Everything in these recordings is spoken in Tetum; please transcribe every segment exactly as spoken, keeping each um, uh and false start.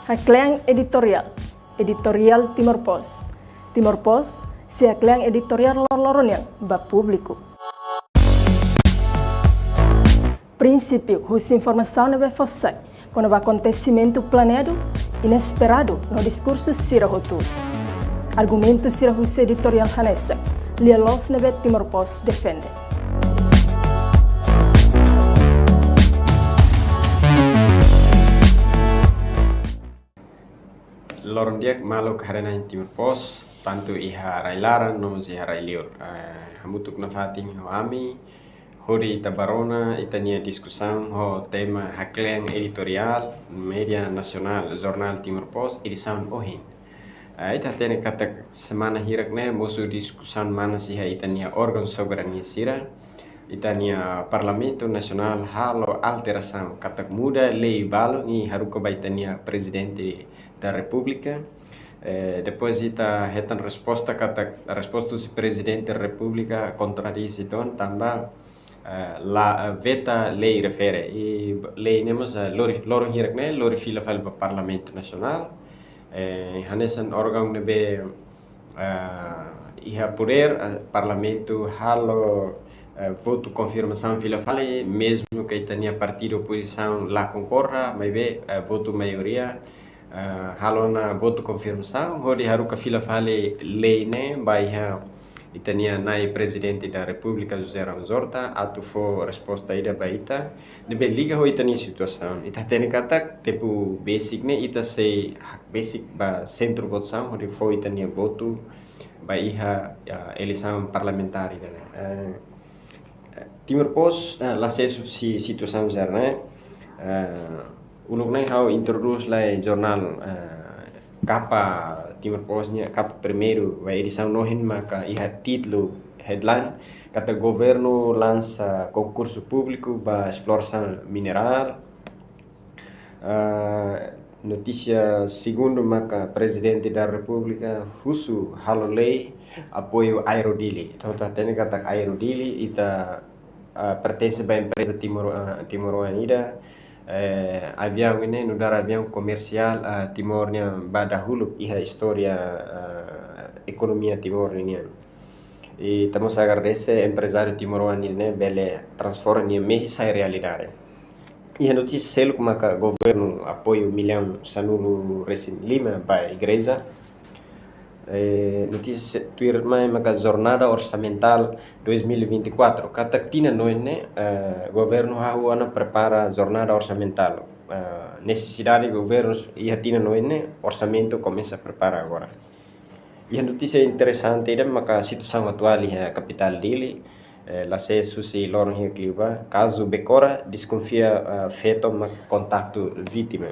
Haklean editoriál, editoriál Timor Post. Timor Post sei haklean editoriál loroloron nian ba públiku. Prinsípiu husi informasaun ne'ebé fó sai kona-ba akontesimentu planeadu, inesperadu no diskursu sira hotu. Argumentu sira husi editoriál hanesan lia-loos ne'ebé Timor Post defende. Loron di'ak maluk haree-na'in Timor Post, tantu iha rai-laran no mós iha rai-liur. Eh, hamutuk nafatin ho ami, hodi ita bá rona ita-nia diskusaun ho tema haklean editoriál, média nasionál, jornál Timor Post, edisaun ohin. Eh, ita hatene katak semana hirak ne'e mosu diskusaun manas iha ita-nia órgaun soberania sira, ita-nia Parlamentu Nasionál halo alterasaun, katak muda lei balu ne'ebé haruka ba ita-nia Prezidente da Repúblika. Eh, depois ita hetan resposta katak, resposta husi Prezidente da Repúblika kontradís uitoan tanba, eh, la, eh, veta lei refere. I lei ne'e mós, eh, lori, loron hirak ne'e lori fila fali ba Parlamentu Nasionál. Eh, hanesan órgaun ne'ebé, eh, iha podér, eh, Parlamentu halo, eh, votu konfirmasaun fila fali, mezmu ke ita-nia partidu opozisaun la konkorda, maibé, eh, votu maioria, eh, halo ona votu konfirmasaun, hodi haruka fila fali lei ne'e ba iha ita-nia Na'i Prezidente da Repúblika José Ramos Horta, atu fó resposta ida ba ita, ne'ebé liga ho ita-nia situasaun. Ita hatene katak tempu besik ne'e ita sei hakbesik ba sentru votasaun, hodi fó ita-nia votu ba iha, ah, eleisaun parlamentár ida-ne'e. Eh, Timor Post, eh, la sees husi situasaun sira-ne'e. Eh, uluk ne'e ha'u introdús lai jornál, eh, kapa Timor Post nia, kapa primeiru, ba edisaun ohin maka iha títulu headline, katak governu lansa konkursu públiku ba esplorasaun minerál. Ah, notísia segundu maka Prezidente da Repúblika husu halo lei apoiu Aero Dili. Entaun, ita hatene katak Aero Dili ita, ah, pertense ba empreza Timor, ah, timoroan ida. Eh, aviaun ne'e nu'udar aviaun komersiál, ah, Timor nian ba dahuluk iha istória, ah, ekonomia Timor nian. I ita mós agradese emprezáriu timoroan ne'e bele transforma nia mehi sai realidade. Iha notísia seluk maka governu apoiu millaun sanulu-resin-lima ba igreja. Eh, notísia se-, tuirmai maka jornada orsamentál dois mil e vinte e quatro. Katak tinan oin ne'e, eh, governu hahú ona prepara jornada orsamentál. Eh, nesesidade governu iha tinan oin ne'e, orsamentu komesa prepara agora. Iha notísia interesante ida maka situasaun atuál iha kapitál Dili, eh, la sees husi loron hirak liubá, kazu Becora deskonfia, eh, feto mak kontaktu vítima.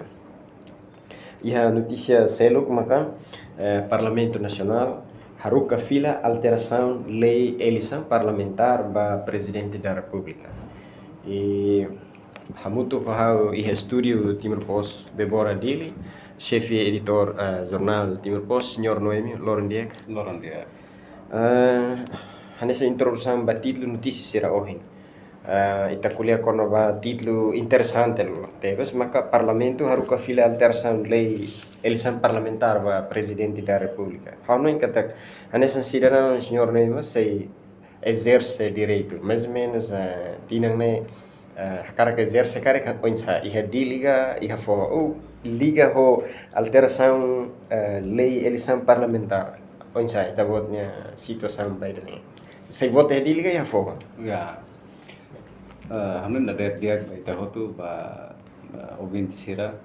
Iha notísia seluk maka, eh, Parlamentu Nasionál haruka fila alterasaun lei eleisaun parlamentár ba Prezidente da Repúblika. I hamutuk ho ha'u iha estúdiu Timor Post Bebora Dili, xefe editór, eh, jornál Timor Post, Señór Noemi, loron di'ak. Loron di'ak. Eh, hanesan introdusaun ba títulu notísia sira ohin. Eh, ita ko'alia kona-ba títulu interesante loos. Tebes maka Parlamentu haruka fila alterasaun lei eleisaun parlamentár ba Prezidente da Repúblika. Ha'u hanoin katak hanesan sidadaun Señór Noemi sei ezerse direitu, mais ou menus, eh, tinan ne'e, eh, hakarak ezerse karik oinsá, iha Dili ka iha foho, ou liga ho alterasaun, eh, lei eleisaun parlamentár, oinsá ita-boot nia situasaun ba ida-ne'e. Sei vota iha Dili ka iha foho? Ya. Eh, hanoin dadeer di'ak ba ita hotu, ba, ba ouvinte sira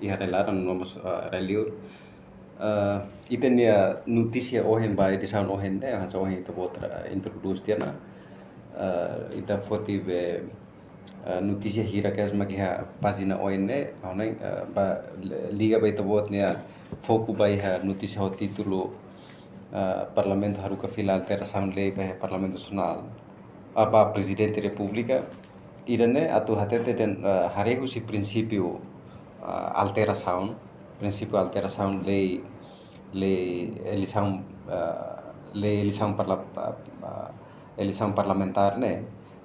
iha rai-laran no mós, eh, rai-liur. Eh, ita-nia notísia ohin ba edisaun ohin ne'e, hanesan ohin ita-boot, eh, introdús tiha ona. Eh, ita foti be, eh, notísia hirak kedas mak iha pájina oin ne'e, ha'u hanoin, eh, ba, liga ba ita-boot nia foku ba iha notísia ho títulu, eh, Parlamentu haruka fila alterasaun lei ba iha Parlamentu Nasionál. Ah, ba Prezidente Repúblika, ida-ne'e atu hatete dehan, eh, haree husi prinsípiu, eh, alterasaun, prinsípiu alterasaun lei, lei eleisaun, eh, lei eleisaun parla-, eh, eh, eleisaun parlamentár ne'e,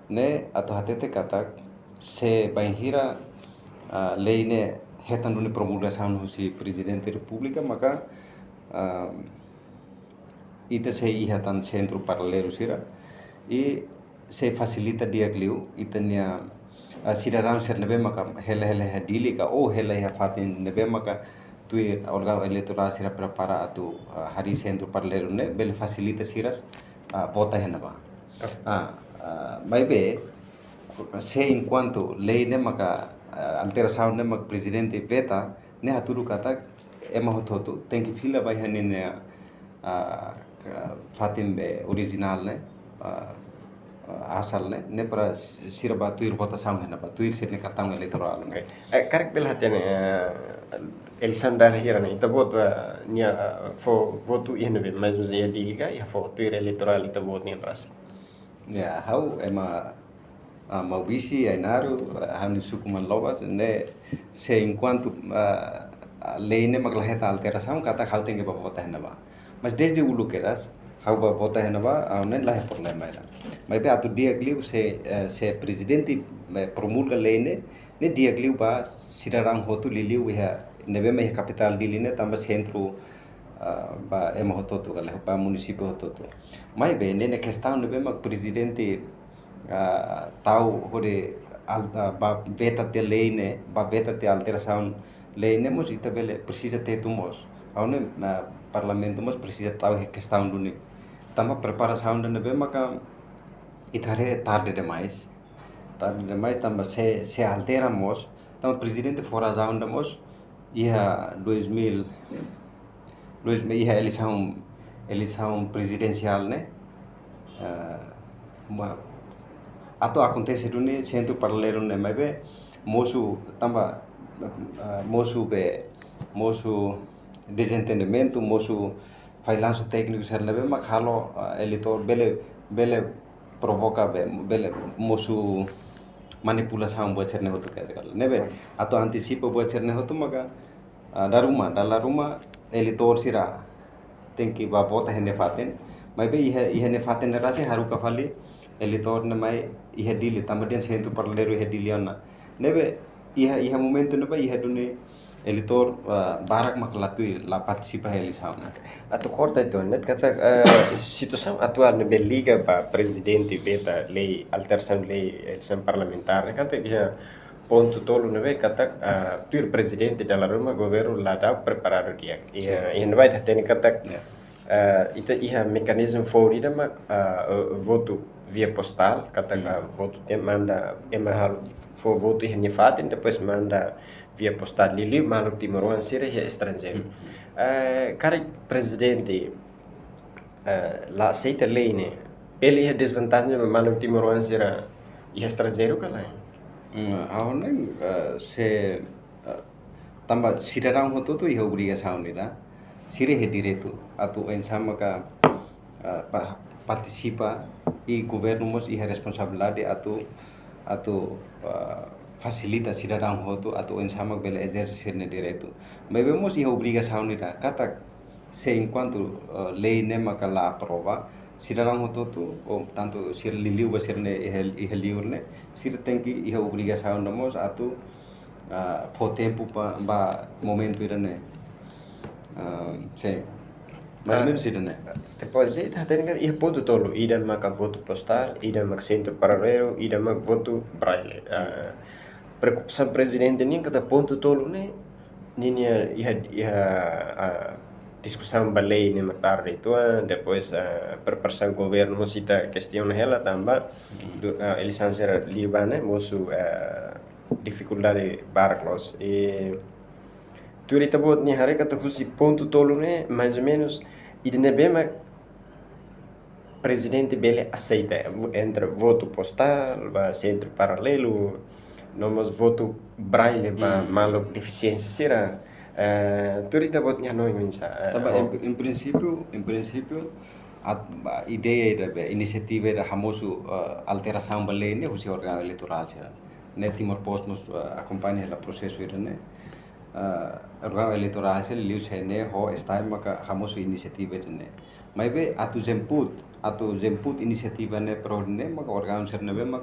ne'e atu hatete katak se bainhira, eh, lei ne'e hetan duni promulgasaun husi Prezidente Repúblika, maka, ah, ita sei iha tan sentru paralelu sira, i sei fasilita di'ak liu ita-nia, ah, sidadaun sira ne'ebé maka hela, hela iha Dili ka, ou hela iha fatin ne'ebé maka tuir órgaun eleitorál sira prepara atu, ah, harii sentru paralelu ne'e, bele fasilita sira, ah, vota iha ne'ebá. Ah, ah, maibé, se enkuantu lei ne'e maka, ah, alterasaun ne'e maka Prezidente veta, ne'e hatudu katak ema hotu-hotu tenke fila ba iha ninia, ah, ka-, fatin be orijinál ne'e, ah, ah, asal ne'e, ne'e para si-, sira bá tuir votasaun iha ne'ebá, tuir sira-nia kartaun eleitorál ne'e. Oke. Eh, karik bele hatene, eh, eleisaun daerah hira ne'e, ita-boot, eh, nia, eh, fó votu iha ne'ebé, mais ou menos iha Dili ka, iha foho tuir eleitorál ita-boot nian rasik. Ya, ha'u ema, ah, Maubisse, Ainaro, ah, ha'u-nia suku Manlobas, ne'e se enkuantu, ah, ah, lei ne'e mak la hetan alterasaun, katak ha'u tenke bá vota iha ne'ebá. Mas dezde uluk kedas, ha'u bá vota iha ne'ebá, ha'u ne'e la iha problema ida. Maibé atu di'ak liu se, eh, se Prezidente, eh, promulga lei ne'e, ne'e di'ak liu ba sidadaun hotu liuliu iha ne'ebé mak iha kapitál Dili ne'e tanba sentru, ah, ba ema hotu-hotu ka lae, ba munisípiu hotu-hotu. Maibé ne'e, ne'e kestaun ne'ebé mak Prezidente, ah, tau hodi al-, ah, bá veta tiha lei ne'e, bá veta tiha alterasaun lei ne'e mós ita bele presiza tetu mós. Ha'u hanoin, ah, Parlamentu mós presiza tau iha kestaun duni. Tanba preparasaun ida ne'ebé maka ita haree tarde demais. Tarde demais tanba se, se altera mós. Tanba Prezidente fó razaun ida mós iha dois mil, dois mil, iha eleisaun, eleisaun prezidensiál ne'e, ah, ma-, atu akontese duni sentru paralelu ne'e, maibé mosu tanba, ah, mosu be, mosu dezentendimentu, mosu fallansu tékniku sira ne'ebé mak halo, ah, eleitór bele, bele provoka be, bele mosu manipulasaun buat sira-ne'e hotu ka, ne'ebé atu antisipa buat sira-ne'e hotu maka, ah, dala ruma, dala ruma eleitór sira tenke bá vota iha ne'e fatin. Maibé iha, iha ne'e fatin ne'e rasik haruka fali eleitór ne'e mai iha Dili, tanba dehan sentru paralelu iha Dili ona. Ne'ebé iha, iha momentu ne'ebá iha duni eleitór, ah, barak mak la tuir, la partisipa iha eleisaun. Atu korta uitoan, ne'e katak, eh, situasaun atuál ne'ebé liga ba Prezidente veta lei, alterasaun lei, eleisaun parlamentár, ne'e katak iha pontu tolu ne'ebé katak, ah, tuir Prezidente dala ruma governu la dau preparadu di'ak. Iha, sin, iha ne'ebá ita hatene katak, ya, eh, ita iha mekanizmu foun ida mak, ah, eh, votu via postál, katak, hmm, ah, votu tiha manda ema halo fó votu iha nia fatin, depois manda via postál liuliu maluk timoroan sira iha estranjeiru. Hmm. Eh, karik Prezidente, eh, la aseita lei ne'e, bele iha dezvantajen ba maluk timoroan sira iha estranjeiru ka lae? Hmm, ha'u hanoin, eh, se, eh, tanba sidadaun hotu-hotu iha obrigasaun ida, sira iha direitu atu oinsá maka, ah, pa-, partisipa, i governu mós iha responsabilidade atu, atu, ah, fasilita sidadaun hotu atu oinsá mak bele ezerse sira-nia direitu. Maibé mós iha obrigasaun ida, katak se enkuantu, ah, lei ne'e maka la aprova, sidadaun hotu-hotu, ou tantu sira liuliu ba sira-ne'e iha, iha liur ne'e, sira tenke iha obrigasaun ida mós atu, ah, fó tempu ba, ba momentu ida-ne'e. Ah, sin. Mais ou, ah, menus ida-ne'e. Depois, eh, ita hatene katak iha pontu tolu, ida maka votu postál, ida maka sentru paralelu, ida maka votu braille. Ah, preokupasaun Prezidente nian katak pontu tolu ne'e, ninia iha, iha, ah, diskusaun ba lei ne'e mak tarde uitoan, depois, ah, preparasaun governu mós ita kestiona hela tanba, hmm, du-, ah, eleisaun sira liubá ne'e, mosu, ah, difikuldade barak loos. I tuir ita-boot nia haree katak husi pontu tolu ne'e, mais ou menus, ida ne'ebé mak Prezidente bele aseita, entre votu postál ba sentru paralelu, no mós votu braille ba, hmm, maluk defisiénsia sira. Eh, tuir ita-boot nia hanoin oinsá, eh, tanba, oh, em, em princípio, em princípio, at-, ba, ideia ida be, inisiativa ida hamosu, eh, alterasaun ba lei ne'e husi órgaun eleitorál sira. Ne'e Timor Post mós, eh, akompaña hela prosesu ida-ne'e. Eh, órgaun eleitorál sira liu C N E ho STAE maka hamosu inisiativa ida-ne'e. Maibé atu jemput, atu jemput inisiativa ne'e para hodi ne'e maka órgaun sira ne'ebé mak,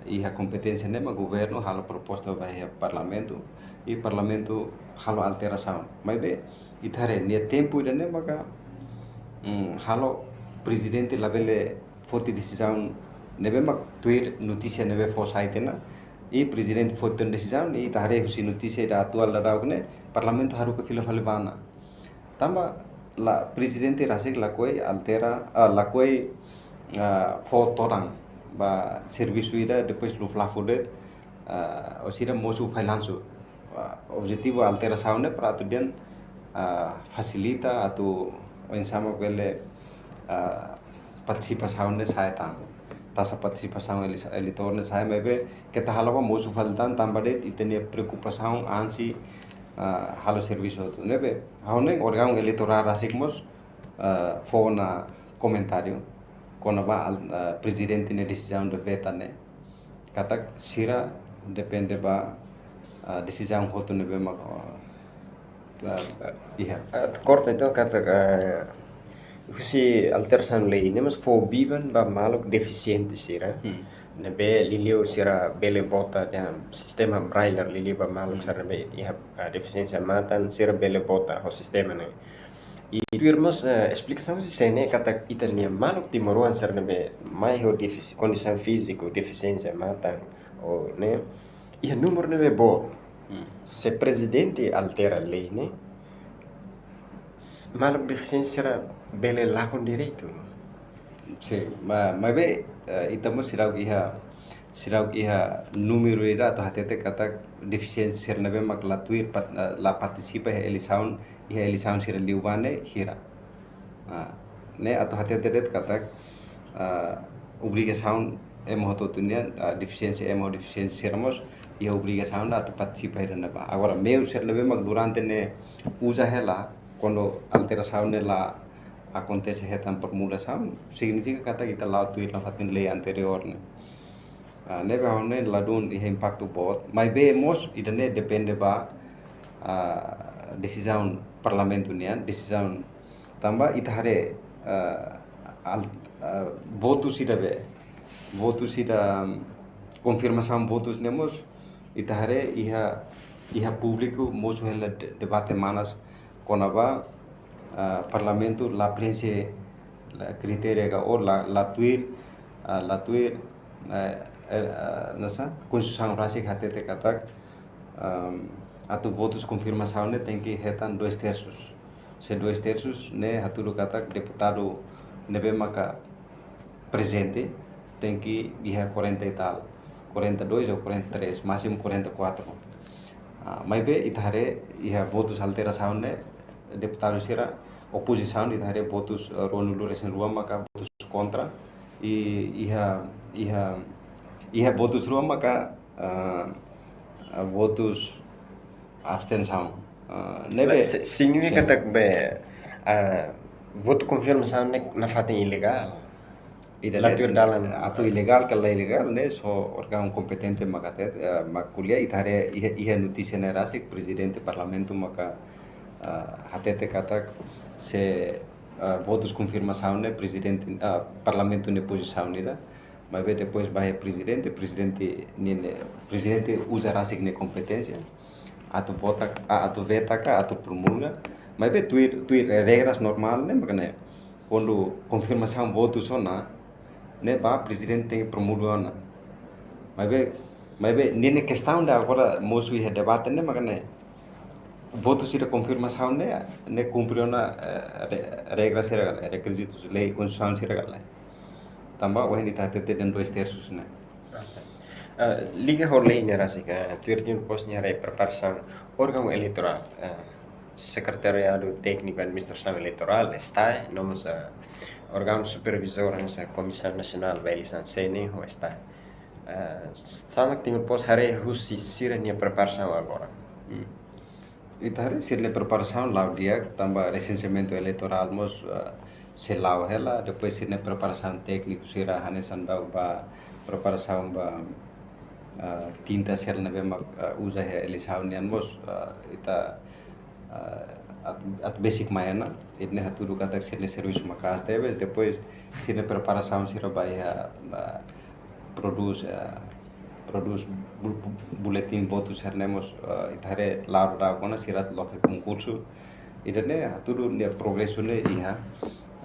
iha kompeténsia ne'e mak governu halo proposta ba iha parlamentu, i parlamentu halo alterasaun. Maibé, ita haree nia tempu ida-ne'e maka, mm, halo prezidente labele foti desizaun ne'ebé mak tuir notísia ne'ebé fó sai tiha ona, i prezidente foti desizaun, i ita haree husi notísia ida atuál daudauk ne'e, parlamentu haruka fila fali ba ona. Tanba la prezidente rasik lakohi altera, ah, lakohi, ah, fó todan ba servisu ida, depois luflafu de'it, ah, orsida mosu failansu. Ah, objetivu alterasaun ne'e para atu dehan, ah, fasilita atu oinsá mak bele, ah, partisipasaun ne'e sa'e tan. Taxa partisipasaun eli-, eleitór ne'e sa'e, maibé keta halo ba mosu fali tan, tanba de'it ita-nia preokupasaun ansi, ah, halo servisu hotu. Ne'ebé, ha'u hanoin órgaun eleitorál rasik mós, ah, fó ona komentáriu kona-ba al-, ah, prezidente nia desizaun de veta ne'e. Katak sira depende ba, ah, desizaun hotu ne'ebé mak, ah, ah, iha. Ah, korta entaun katak, ah, husi alterasaun lei ne'e mós fó biban ba maluk defisiente sira. Hmm. Ne'ebé liuliu sira bele vota iha sistema braille, liuliu ba maluk Hmm. sira ne'ebé iha, ah, defisiénsia matan, sira bele vota ho sistema ne'e. I tuir mós, eh, esplikasaun husi C N E katak ita-nia maluk timoroan sira ne'ebé mai ho defisi-, kondisaun fíziku, defisiénsia matan, ou ne'e, iha númeru ne'ebé boot. Hmm. Se prezidente altera lei ne'e, s-, maluk defisiente sira bele lakon direitu. Sin, ma-, maibé, eh, ita mós seidauk iha, seidauk iha númeru ida atu hatete katak defisiente sira ne'ebé mak la tuir pat-, eh, la partisipa iha eleisaun, iha eleisaun sira liubá ne'e hira. Ah, ne'e atu hatete de'it katak, ah, obrigasaun ema hotu-hotu nian, ah, defisiénsia ema ho defisiénsia sira mós iha obrigasaun atu partisipa iha ne'ebá. Agora, meiu sira ne'ebé mak durante ne'e uza hela, kuandu alterasaun ne'e la akontese hetan promulgasaun, signifika katak ita la'o tuir nafatin lei anteriór ne'e. Ah, ne'ebé ha'u hanoin ladún iha impaktu boot, maibé mós ida-ne'e depende ba, ah, desizaun parlamentu nian, desizaun tanba ita haree, ah, al-, ah, votus ida be, votus ida, mm, konfirmasaun votus ne'e mós ita haree iha, iha públiku mosu hela de-, debate manas kona-ba, ah, parlamentu la preenxe, la kritéria ka ou la, la tuir, ah, la tuir, eh, eh, ah, nasa, konstituisaun rasik hatete katak, am, atu votus konfirmasaun ne'e tenke hetan dois terços. Se dois terços ne'e hatudu katak deputadu ne'ebé maka prezente tenke iha quarenta e tal, quarenta e dois ou quarenta e três, másimu quarenta e quatro. Ah, maibé ita haree iha votus alterasaun ne'e, deputadu sira opozisaun ita haree votus, eh, ruanulu-resin-rua maka votus kontra, i iha, iha, iha votus rua maka, ah, ah, votus abstensaun. Ah, ne'ebé, se-, signifika sin. Katak be, ah, votu konfirmasaun ne'e nafatin ilegál. Ida la ne'e tuir dalan. Atu ilegál ka la ilegál ne'e só órgaun kompetente maka hatete, eh, mak ko'alia, ita haree iha, iha notísia ne'e rasik, prezidente parlamentu maka, ah, hatete katak se, ah, votus konfirmasaun ne'e prezidente, ah, parlamentu nia pozisaun ida, maibé depois ba iha prezidente, prezidente nia ne'e, prezidente uza rasik nia kompeténsia atu vota, ah, atu veta ka atu promulga, maibé tuir, tuir regras normál ne'e maka ne'e, kuandu konfirmasaun votus ona, ne'e ba prezidente tenke promulga ona. Maibé, maibé, ne'e ne'e kestaun ida agora mosu iha debate ne'e maka ne'e, votus sira konfirmasaun ne'e, ne'e kumpre ona, eh, re-, regras sira, rekizitus lei konstituisaun sira ka lae. Tanba ohin ita hatete dehan dois terços ne'e. Ah, liga ho lei ne'e rasik, ah, tuir Timor Post nia haree preparasaun órgaun eleitorál, ah, Sekretariadu Tékniku Administrasaun Eleitorál, STAE, no mós, ah, órgaun supervizór hanesan Komisaun Nasionál ba Eleisaun, C N E ho STAE. Ah, sá mak Timor Post haree husi sira-nia preparasaun agora? Hmm. Ita haree sira-nia preparasaun la'o di'ak, tanba resenseamentu eleitorál mós, ah, sei la'o hela, depois sira-nia preparasaun tékniku sira hanesan daudaun ba preparasaun ba, ah, tinta sira ne'ebé mak, ah, uza iha eleisaun nian mós, ah, ita, ah, atu, atu besik mai ona, ita-nia hatudu katak sira-nia servisu maka'as tebes, depois sira-nia preparasaun sira ba iha, ah, prodús, ah, prodús bul-, buletin votu sira-ne'e mós, eh, ita haree la'o daudauk ona sira atu loke konkursu. Ida-ne'e hatudu nia progresu ne'e iha,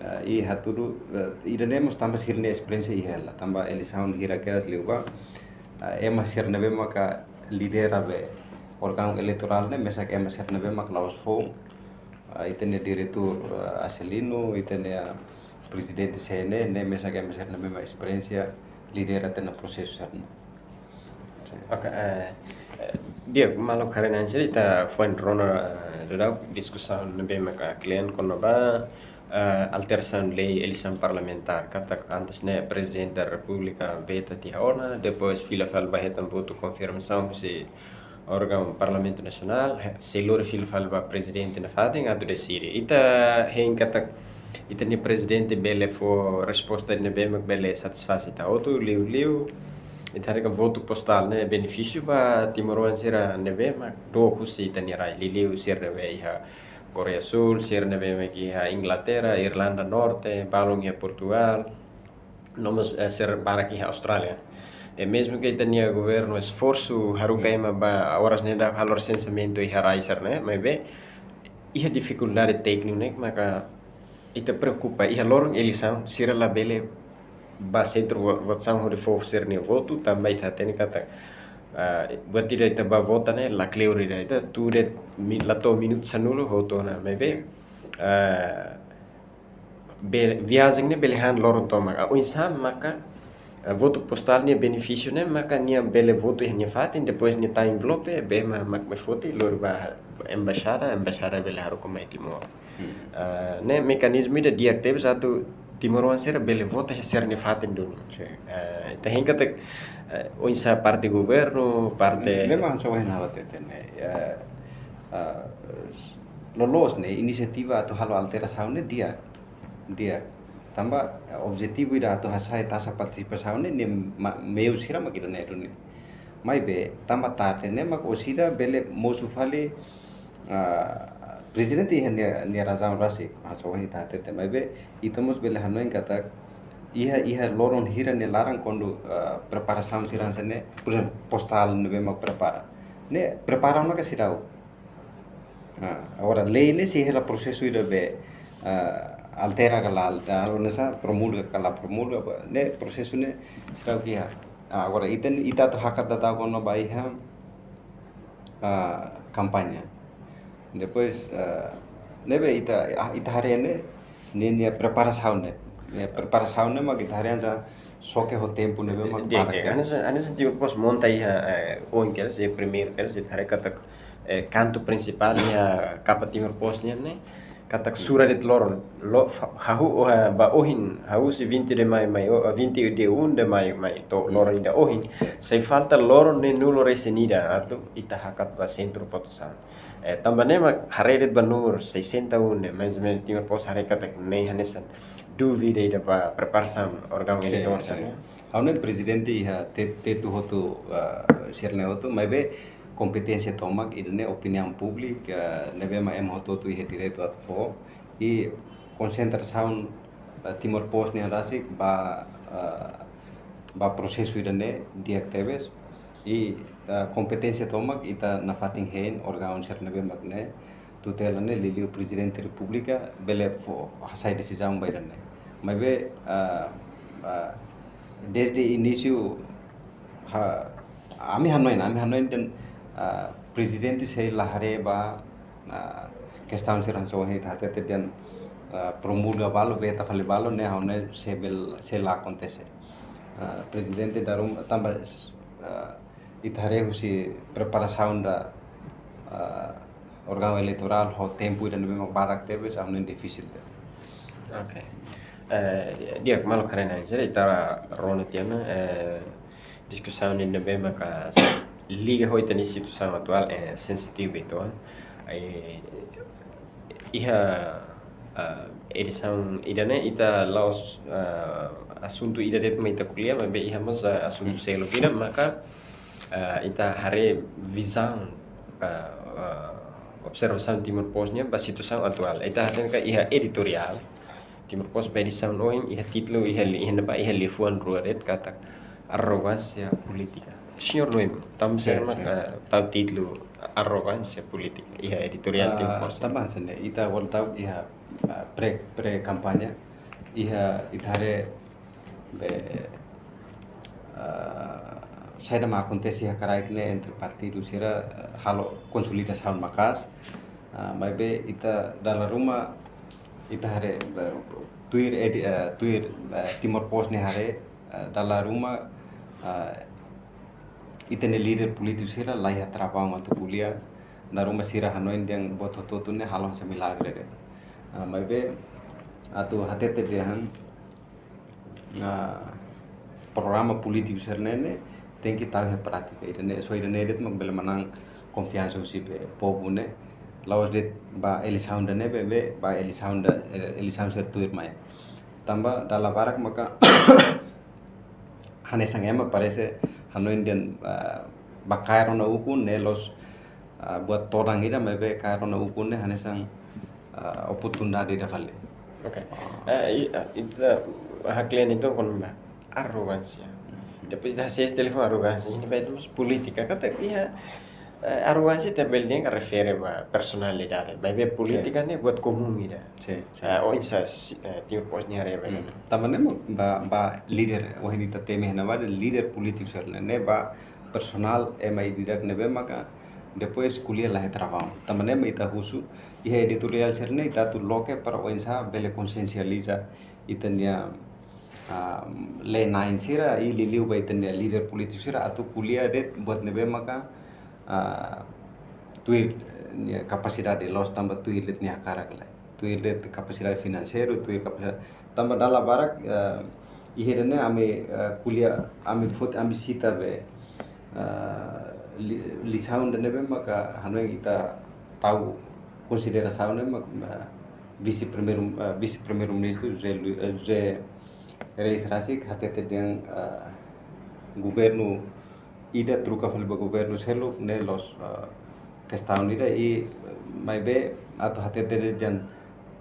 eh, i hatudu, eh, ida-ne'e mós tanba sira-nia esperiénsia iha hela, tanba eleisaun hira kedas liubá, eh, ema sira ne'ebé maka lidera be órgaun eleitorál ne'e mesak ema sira ne'ebé maka la'ós foun. Ah, ita-nia diretór, ah, Acelino, ita-nia prezidente C N E, ne'e mesak ema sira ne'ebé maka esperiénsia lidera tiha ona prosesu sira-ne'e. Sin. Oke, eh, eh, di'ak, maluk haree-na'in sira, ita foin rona, eh, daudauk diskusaun ne'ebé maka kle'an kona-ba, eh, alterasaun lei eleisaun parlamentár. Katak antes ne'e Prezidente da Repúblika veta tiha ona, depois fila fali ba hetan votu konfirmasaun husi órgaun Parlamentu Nasionál, he-, sei lori fila fali ba prezidente nafatin atu deside. Ita hein katak ita-nia prezidente bele fó resposta ne'ebé mak bele satisfás ita hotu, liuliu ita haree katak votu postál ne'e benefísiu ba timoroan sira ne'ebé mak dook husi ita-nia rai, liuliu sira ne'ebé iha Koreia Súl, sira ne'ebé mak iha Inglaterra, Irlanda Norte, balun iha Portugál, no mós, eh, sira barak iha Austrália. E mezmu ke ita-nia governu esforsu haruka ema ba oras ne'e daudauk halo resensamentu iha rai sira-ne'e, maibé iha difikuldade tékniku ne'e maka ita preokupa, iha loron eleisaun sira labele ba sentru vo-, votasaun hodi fó sira-nia votu, tanba ita hatene katak, ah, buat ida ita ba vota ne'e lakleur ida, ita tuur de'it mi-, la to'o minutu sanulu hotu ona, maibé, ah, be-, viajen ne'e bele han loron tomak. Ah, oinsá maka, ah, votu postál nia benefísiu ne'e maka nia bele votu iha nia fatin, depois nia tau envelope, bee mak, mak mai foti, lori ba embaixada, embaixada bele haruka mai Timor. Hmm. Ah, ne'e mekanizmu ida di'ak tebes atu timoroan sira bele vota iha sira-nia fatin duni. Sin. Ah, ita hein katak, ah, oinsá parte governu, parte... Ne'e mak ha'u hanoin hateten ne'e. Ya, ah, loloos ne'e inisiativa atu halo alterasaun ne'e di'ak. Di'ak. Tanba, eh, objetivu ida atu hasa'e taxa partisipasaun ne'e, ne'e ma-, meiu sira mak ida-ne'e duni. Maibé, tanba tarde ne'e mak orsida bele mosu fali, ah, prezidente iha nia, nia razaun rasik, ha'u hanoin ita hateten. Maibé, ita mós bele hanoin katak, iha, iha loron hira nia laran kuandu, ah, preparasaun sira hanesan ne'e, por ezemplu, postál ne'ebé mak prepara. Ne'e, prepara ona ka seidauk? Ah, agora lei ne'e sei hela prosesu ida be, ah, altera ka la altera, ou hanesan promulga ka la promulga, ba, ne'e prosesu ne'e seidauk iha. Ah, agora ita, ita atu hakat daudauk kona-ba iha, ah, kampaña. Depois, ah, ne'ebé ita, ah, ita haree ne'e, ne'e, ne'e preparasaun ne'e. Ne'e preparasaun ne'e mak ita haree hanesan xoke ho tempu ne'ebé mak... Di'ak, barak di'ak. Hanesan, hanesan Timor Post monta iha, eh, ohin kedas, iha primeiru kedas, ita haree katak, eh, kantu prinsipál iha kapa Timor Post nian ne'e, katak sura de'it loron, lo, fa-, hahú, eh, ba ohin, hahú husi vinte de maio, mai, oh, vinte e um de maio, mai, to'o loron ida ohin, sei falta loron neenulu-resin-ida atu ita hakat ba sentru votasaun. Eh, tanba ne'e mak haree de'it ba númeru sessenta e um ne'e, mais ou menos Timor Post haree katak ne'e hanesan dúvida ida ba preparasaun órgaun... Sin, eleitór sin. Hanesan ne'e. Ha'u hanoin prezidente iha te-, tetu hotu, ah, sira-ne'e hotu, maibé kompeténsia tomak, ida-ne'e opiniaun públika, ah, ne'ebé mak ema hotu-hotu iha direitu atu fó, i konsentrasaun, ah, Timor Post nian rasik ba, ah, ba prosesu ida-ne'e di'ak tebes, i, ah, kompeténsia tomak ita nafatin hein órgaun sira ne'ebé mak ne'e tutela ne'e, liuliu Prezidente Repúblika bele fó, hasa'e desizaun ba ida-ne'e. Maibé, ah, ah, desde inísiu, ha-, ami hanoin, ami hanoin dehan, ah, prezidente sei la haree ba, ah, kestaun sira hanesan ohin ita hateten dehan, ah, promulga balu, veta fali balu, ne'e ha'u hanoin sei bel-, sei la akontese. Ah, prezidente darum tanba, ah, ita haree husi preparasaun da, ah, órgaun eleitorál ho tempu ida ne'ebé mak barak tebes, ha'u hanoin difisil tebes. Oke. Eh, di'ak, maluk haree-na'in sira, ita rona tiha ona, eh, diskusaun ne'ebé maka s-, liga ho ita-nia situasaun atuál, eh, sensitivu uitoan. Eh, iha, ah, edisaun ida-ne'e ita la'ós, ah, asuntu ida de'it mak ita ko'alia, maibé iha mós, ah, asuntu seluk ida maka, ah, ita haree vizaun, ah, ah, observasaun Timor Post nian ba situasaun atuál. Ita hatene katak iha editoriál Timor Post ba edisaun ohin, iha títulu, iha li-, iha ne'ebá, iha liafuan rua de'it katak, Arrogánsia polítika. Señór Noemi, tanba saida mak, eh, tau títulu arrogánsia polítika iha editoriál Timor Post? Tanba hanesan ne'e, ita hola tau iha, ah, pre, pre-kampaña, iha ita haree be, ah, saida mak akontese iha kraik ne'e entre partidu sira, ah, halo konsolidasaun maka'as. Ah, maibé ita dala ruma, ita haree, eh, tuir edi-, eh, tuir, eh, Timor Post nia haree, eh, dala ruma, eh, ita-nia líder polítiku sira la iha trabaun atu ko'alia, dala ruma sira hanoin dehan buat hotu-hotu ne'e halo hanesan milagre de'it. Ah, maibé atu hatete dehan, ah, programa polítiku sira-ne'e ne'e tenke tau iha prátika. Ida-ne'e, só ida-ne'e de'it mak bele manán konfiansa husi be povu ne'e. La'ós de'it ba eleisaun ida-ne'ebé, be ba eleisaun ida, eh, eleisaun sira tuirmai. Tanba dala barak maka hanesan ema parese hanoin dehan, ah, ba kaer ona ukun ne'e loos, ah, buat todan ida, maibé kaer ona ukun ne'e hanesan, ah, oportunidade ida fali. Oke. Eh, i-, ah, ita haklean itu kon ba arrogánsia. Depois ita sei telefon arrogánsia. Ida-ne'e ba ita mós polítika. Katak iha, eh, arrogánsia ita bele dehan refere ba personalidade. Maibé polítika ne'e buat komún ida. Sin, sin. Eh, oinsá, eh, Timor Post nia haree ba? Hmm. Tanba ne'e mak ba, ba líder, ohin ita temi iha-ne'ebá dehan líder polítiku sira-ne'e, ne'e ba personál ema ida-idak ne'ebé maka depois ko'alia la iha trabaun. Tanba ne'e mak ita husu, iha editoriál sira-ne'e ita atu loke para oinsá bele konsiensializa ita-nia, ah, lee-na'in sira, i liuliu ba ita-nia líder polítiku sira atu ko'alia de'it buat ne'ebé maka, ah, tuir nia kapasidade, la'ós tanba tuir de'it nia hakarak lae. Tuir de'it kapasidade finanseiru, tuir kapasidade. Tanba dala barak, eh, iha ida-ne'e ami, eh, ko'alia, ami foti, ami sita be, eh, li-, lisaun ida-ne'ebé maka hanoin ita tau konsiderasaun ne'e mak, eh, vise primeiru, eh, vise primeiru-ministru José Lu-, eh, José Reis rasik hatete dehan, eh, governu ida troka fali ba governu seluk ne'e loos, eh, kestaun ida i, eh, maibé atu hatete dehan,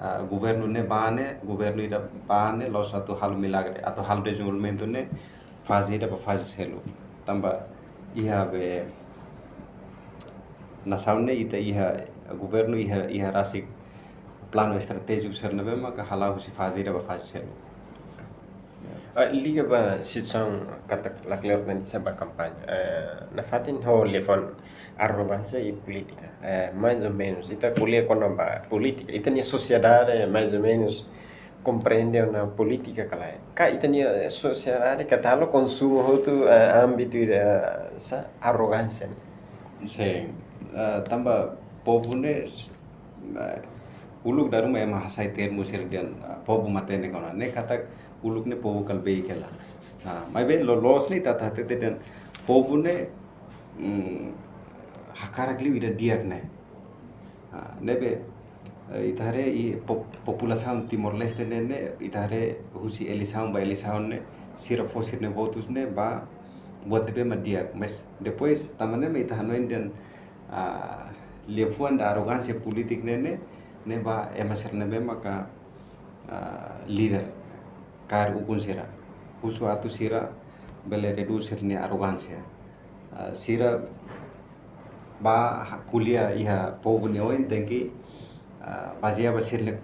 eh, governu ne'e ba ne'e, governu ida ba ne'e loos atu halo milagre, atu halo dezenvolvimentu ne'e faze ida ba faze seluk. Tanba iha be nasaun ne'e ita iha governu iha, iha rasik planu estratéjiku sira-ne'ebé maka hala'o husi faze ida ba faze seluk. Ah, liga ba situasaun katak lakleur tan sa ba kampaña. Eh, nafatin ho liafuan arrogánsia i polítika. Eh, mais ou menus, ita ko'alia kona-ba polítika. Ita-nia sosiedade, mais ou menus, komprende ona polítika ka lae? Ka ita-nia sosiedade katak halo konsumu hotu, eh, ámbitu ida, eh, sa, arrogánsia ne'e? Sin. Eh, tanba povu ne'e, eh, uluk dala ruma ema hasai termu sira dehan, eh, povu matenek ona. Ne'e katak uluk ne'e povu kala beik hela. Ah, maibé loloos ne'e ita hatete dehan povu ne'e, mm, hakarak liu ida di'ak ne'e. Ah, ne'ebé, eh, ita haree i pop-, populasaun Timor-Leste ne'e, ne'e, ita haree husi eleisaun ba eleisaun ne'e, sira fó sira-nia votus ne'e ba buat ne'ebé mak di'ak. Mas depois, tanba ne'e mak ita hanoin dehan, ah, liafuan ida arrogánsia polítika ne'e, ne'e, ne'e ba ema sira-ne'ebé maka, ah, líder kaer ukun sira. Husu atu sira bele redús sira-nia arrogánsia. Ah, sira ba ha-, ko'alia iha povu nia oin tenke, ah, bazeia ba sira-nia,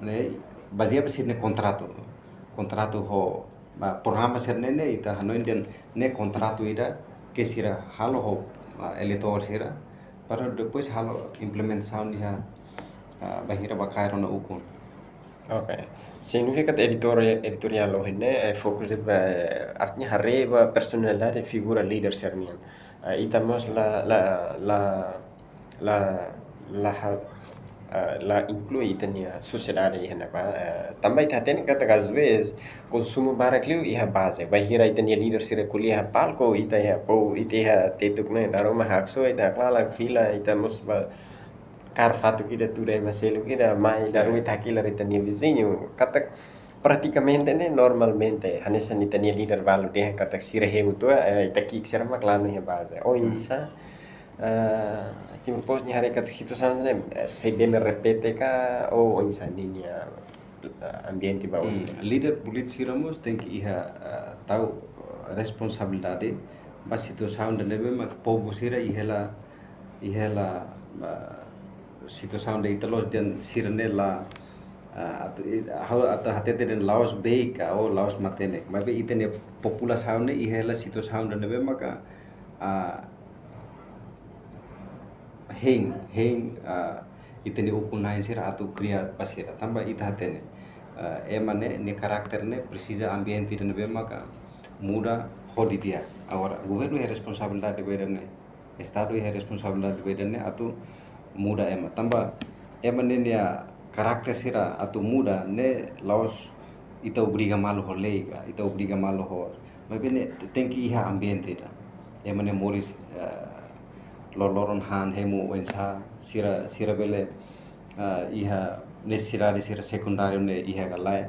ne'e, bazeia ba sira-nia kontratu. Kontratu ho, ba programa sira-ne'e ne'e, ita hanoin dehan ne'e kontratu ida ke sira halo ho, ah, eleitór sira, para depois halo implementasaun iha, ah, bainhira ba kaer ona ukun. Oke. Signifika katak editoriál, editoriál ohin ne'e, eh, fokus de'it ba, eh, artinya haree ba personalidade figura líder sira-nian. Eh, ita mós la, la, la, la, la ha-, eh, la inklui ita-nia sosiedade iha-ne'ebá. Eh, tanba ita hatene katak às vezes konsumu barak liu iha baze. Bainhira ita-nia líder sira ko'alia iha palku, ita iha, pô, ita iha tetuk ne'e, dala ruma haksoit, ita haklalak, fila, ita mós ba kaer fatuk ida tuda ema seluk ida, mai dala ruma ita hakilar ita-nia viziñu. Katak pratikamente ne'e normalmente, hanesan ita-nia líder balu dehan katak sira hemu tua, eh, ita ki'ik sira mak lanu iha baze. Oinsá, eh, Timor Post nia haree katak situasaun ne'e, eh, sei bele repete ka, ou oinsá ninia, eh, ambiente ba oin? Hmm, líder polítiku sira mós tenke iha, eh, tau, eh, responsabilidade ba situasaun ida ne'ebé mak povu sira iha hela, iha hela, ah, situasaun ida, ita la'ós dehan sira ne'e la, ah, atu, i-, ha'u atu hatete dehan la'ós beik ka, ou la'ós matenek. Maibé ita-nia populasaun ne'e iha hela situasaun ida ne'ebé maka, ah, hein, hein, ah, ita-nia ukun-na'in sira atu kria ba sira. Tanba ita hatene, ah, ema ne'e, nia karakter ne'e presiza ambiente ida ne'ebé maka muda ho di'ak. Agora, governu iha responsabilidade ba ida-ne'e, Estadu iha responsabilidade ba ida-ne'e atu muda ema. Tanba ema ne'e nia karakter sira atu muda ne'e la'ós ita obriga malu ho lei ka, ita obriga malu ho. Maibé ne'e te-, tenke iha ambiente ida. Ema ne'e moris, eh, loroloron han hemu oinsá, sira, sira bele, eh, iha nesesidade sira sekundáriu ne'e iha ka lae.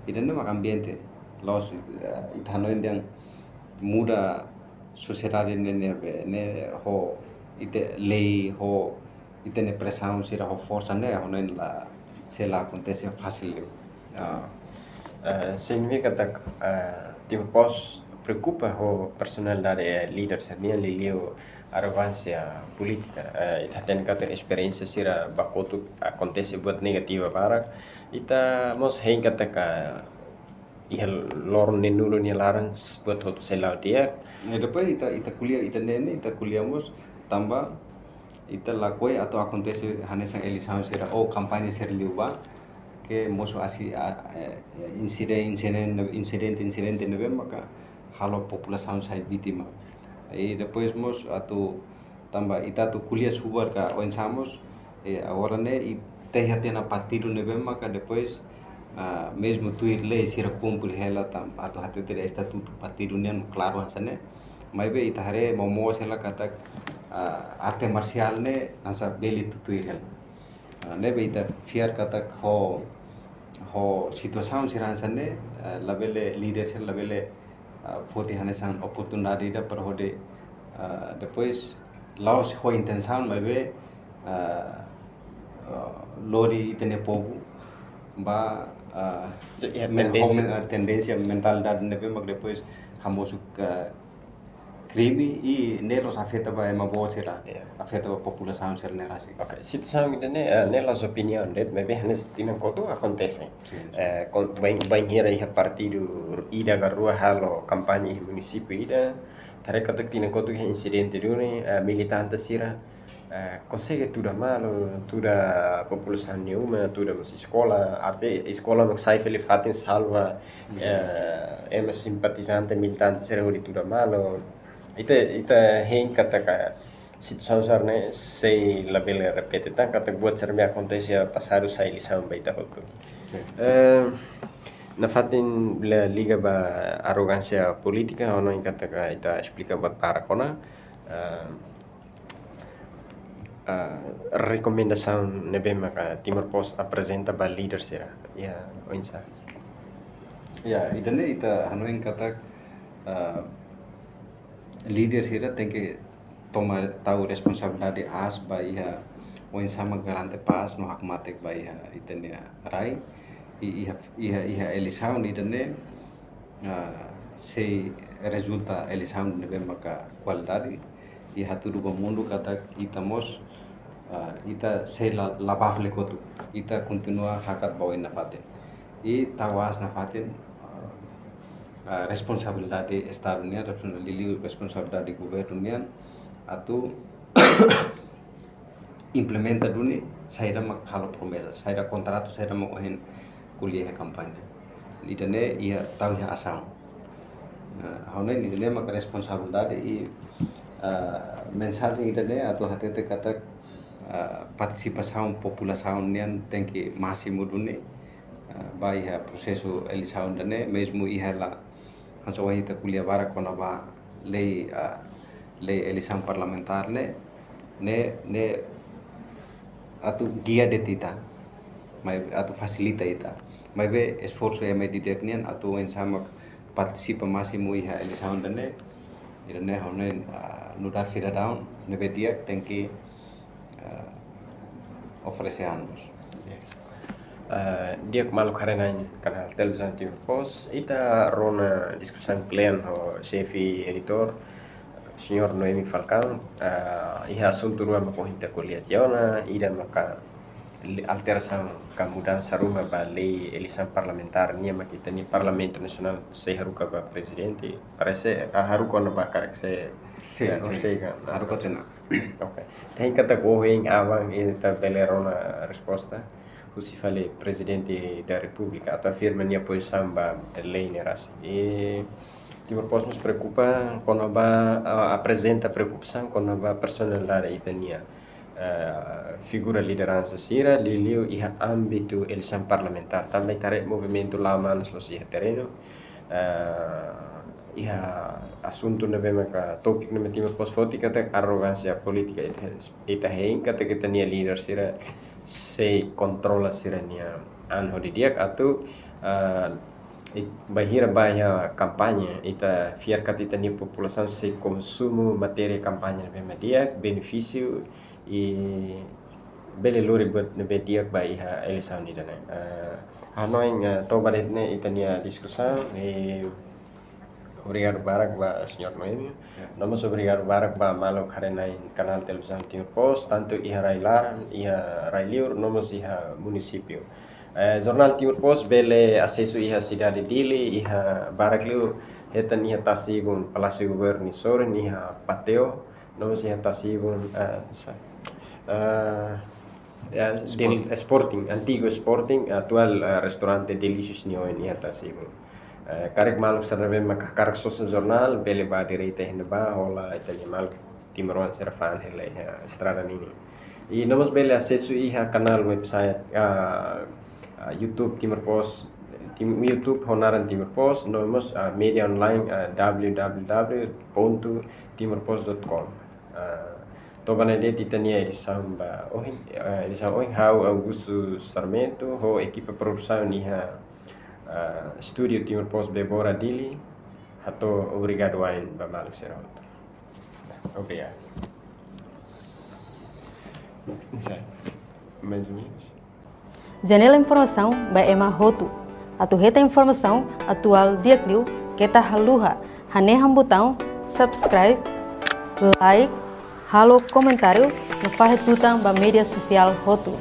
Ida-ne'e mak ambiente. La'ós, eh, ita hanoin dehan muda sosiedade ne'e, ne'e be, ne'e ho ita-nia lei, ho ita-nia presaun sira, ho forsa ne'e, ha'u hanoin la, sei la akontese fasil liu. Ah, eh, signifika katak, eh, Timor Post preokupa ho personalidade, eh, líder sira-nian, liuliu arrogánsia polítika. Eh, ita hatene katak esperiénsia sira ba kotuk akontese buat negativa barak. Ita mós hein katak, ah, iha loron neenulu nia laran s-, buat hotu sei la'o di'ak. E depois ita, ita ko'alia, ita ne'e ne'e, ita ko'alia mós tanba ita lakohi atu akontese hanesan eleisaun sira ou kampaña sira liubá ke mosu asi, a, e, e, insiden-, insiden-, insidente, insidente ne'ebé maka halo populasaun sai vítima. I depois mós atu tanba ita atu ko'alia subar ka oinsá mós, e, agora ne'e ita iha tiha ona partidu ne'ebé maka depois, ah, mezmu tuir lei sira kumpre hela tan-, atu hatete estatutu partidu nian klaru hanesan ne'e. Maibé ita haree momoos hela katak, ah, arte marsiál ne'e hanesan bele tutuir hela. Ah, ne'ebé ita fiar katak ho, ho situasaun sira hanesan ne'e, ah, labele líder sira labele, ah, foti hanesan oportunidade ida para hodi, ah, depois la'ós ho intensaun, maibé, ah, ah, lori ita-nia povu ba, ah, iha men-, tendénsia, ho men-, ah, tendénsia mentalidade ne'ebé mak depois hamosu, ah, krime i ne'e la'ós afeta ba ema boot sira, ya, afeta ba populasaun sira-ne'e rasik. Ok, situasaun ida-ne'e, eh, ne'e la'ós opiniaun de'it, maibé hanesan tinan kotuk akontese. Sin, sin. Eh, kon-, bain-, bainhira iha partidu ida ka rua halo kampaña iha munisípiu ida, ita haree katak tinan kotuk iha insidente duni, eh, militante sira, eh, konsege tuda malu, tuda populasaun nia uma, tuda mós eskola, arte eskola mak sai fali fatin salva, hmm, eh, ema simpatizante, militante sira hodi tuda malu. Ita, ita hein katak situasaun sira-ne'e sei labele repete tan, katak buat sira-ne'e akontese iha pasadu sai lisaun ba ita hotu. Sin. Eh, nafatin la liga ba arrogánsia polítika, ha'u hanoin katak ita esplika buat barak ona. Eh, ah, rekomendasaun ne'ebé maka Timor Post aprezenta ba líder sira. Ya, oinsá? Ya, ida-ne'e ita hanoin katak, ah, líder sira tenke toma tau responsabilidade aas ba iha oinsá mak garante pás no hakmatek ba iha ita-nia rai. I iha, iha, iha eleisaun ida-ne'e, ah, sei rezulta eleisaun ne'ebé maka kualidade, i hatudu ba mundu katak ita mós, ah, ita sei la, la bá fali kotuk, ita kontinua hakat ba oin nafatin. I tau aas nafatin, ah, ah, responsabilidade Estadu nian, responsabilidade, responsabilidade governu nian, atu implementa duni saida mak halo promesa, saida kontratu, saida mak ohin ko'alia iha kampaña. Ida-ne'e iha tau iha asaun. Nah, ha'u hanoin ida-ne'e mak responsabilidade i, ah, mensajen ida-ne'e atu hatete katak, ah, partisipasaun populasaun nian tenke másimu duni, ah, ba iha prosesu eleisaun ida-ne'e, mezmu iha la hanesan ohin ita ko'alia barak kona-ba lei, ah, lei eleisaun parlamentár ne'e, ne'e, ne'e atu gia de'it ita, mai atu fasilita ita. Maibé esforsu ema di'ak nian atu oinsá mak partisipa másimu iha eleisaun ida-ne'e, ida-ne'e ha'u hanoin, ah, nu'udar sidadaun ne'ebé di'ak tenke, ah, oferese an mós. Ya. Ah, di'ak maluk haree-na'in kanál Televizaun Timor Post, ita rona diskusaun kle'an ho xefe editór, señór Noemi Falcão, ah, iha asuntu rua maka ohin ita ko'alia tiha ona, ida maka li-, alterasaun ka mudansa ruma ba lei eleisaun parlamentár nian maka ita-nia Parlamentu Nasionál sei haruka ba prezidente, parese, ah, haruka ona ba karik se, Sin, eh, sin. Sei kan. Haruka tiha ona. Oke. Ita hein katak ohin aban ita bele rona resposta husi fali Prezidente da Repúblika atu afirma nia pozisaun ba lei ne'e rasik. I Timor Post mós preokupa kona-ba, ah, aprezenta preokupasaun kona-ba personalidade ita-nia, ah, figura lideransa sira, liuliu iha ámbitu eleisaun parlamentár. Tanba ita haree movimentu la manas loos iha terrenu. Ah, iha asuntu ne'ebé maka tópiku ne'ebé Timor Post foti katak arrogánsia polítika, ita, ita hein katak ita-nia líder sira sei kontrola sira-nia an ho didi'ak atu, ah, it-, bainhira bá iha kampaña, ita fiar katak ita-nia populasaun sei konsumu matéria kampaña ne'ebé mak di'ak, benefísiu i bele lori buat ne'ebé di'ak ba iha eleisaun ida-ne'e. Ah, hanoin, ah, to'o ba de'it ne'e ita-nia diskusaun, i obrigadu barak ba señór Noemi. Ya. No mós obrigadu barak ba maluk haree-na'in kanál Televizaun Timor Post, tantu iha rai-laran, iha rai-liur, no mós iha munisípiu. Eh, Jornál Timor Post bele asesu iha sidade Dili, iha barak liu hetan iha tasi-ibun Palásiu Governu nia sorin, iha páteu, no mós iha tasi-ibun, eh, sorry. Eh, ya, Sporting. Del-, Sporting, antigu Sporting, atuál, eh, restaurante Delicious nia oin iha tasi-ibun. Eh, karik maluk sira ne'ebé maka hakarak sosa jornál, bele bá direta iha ne'ebá, hola ita-nia maluk timoroan sira fa'an hela iha estrada ninin. I no mós bele asesu iha kanál website, ah, ah, YouTube Timor Post, Tim-, YouTube ho naran Timor Post, no mós, ah, média online, ah, w w w ponto timor post dot com. Ah, to'o ba ne'e de'it ita-nia edisaun ba ohin, ah, edisaun ohin ha'u Augusto Sarmento, ho ekipa produsaun iha, ah, estúdiu Timor Post Bebora Dili, hato'o obrigadu wa'in ba maluk sira hotu. Obrigadu. Isso aí. Mais ou menos. Janela informasaun ba ema hotu. Atu hetan informasaun atuál di'ak liu, keta haluha hanehan butaun subscribe, like, halo komentáriu no fahe tutan ba média sosiál hotu.